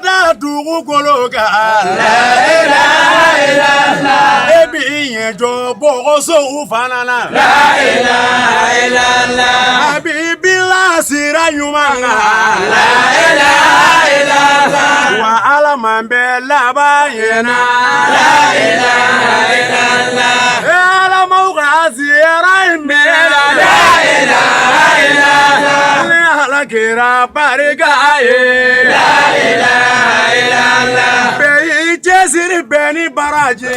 da dugukolo kan. La ilaha illallah. E b'i ɲɛ jɔ bɔgɔsow fana na. La ilaha illallah. A b'i bila sira ɲuman kan. La ilaha illallah. Wa Ala man bɛɛ laban ɲɛna. La ilaha illallah. E Ala m'aw ka ziyara in bɛɛ la. La ilaha illallah. Ni Ala kɛra barika ye. La ilaha illallah. Bɛɛ y'i cɛsiri bɛɛ ni baraji.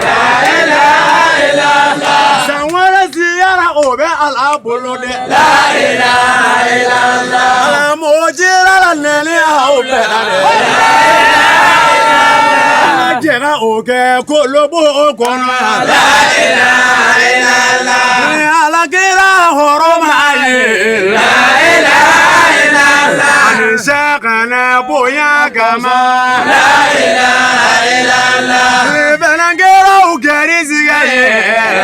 La ilaha illallah. San wɛrɛ ziyara o bɛ Ala bolo dɛ. La ilaha illallah. Ala m'o jira la nɛni aw bɛɛ la dɛ. La ilaha illallah. An ka jɛ ka o kɛ kolobo kɔnɔ yan. La ilaha illallah. Ni Ala kɛra hɔrɔma ye. La ilaha illallah. Ani sɛgɛnɛ bonya kama. La ilaha illallah. Ni bɛnɛkɛlaw gɛrisigɛ ye.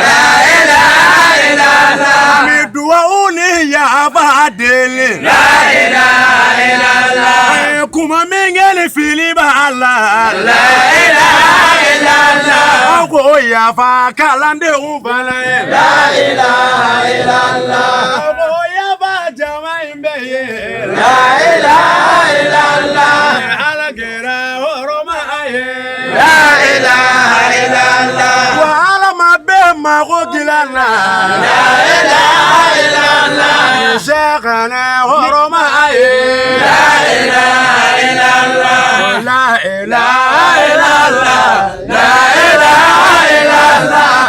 La ilaha illallah. An bɛ duwawu ni yafa deli. La ilaha illallah. An ye kuma min kɛ ni fili b'a la. La ilaha illallah. Aw ko yafa kalandenw fana ye. La ilaha illallah. Aw ko yafa jama in bɛɛ ye. La ilaha illallah. Ala kɛra hɔrɔma ye. La ilaha illallah. Wa Ala ma bɛɛ mago dilan na. La ilaha illallah. Sɛgɛnɛ hɔrɔma ye. La ilaha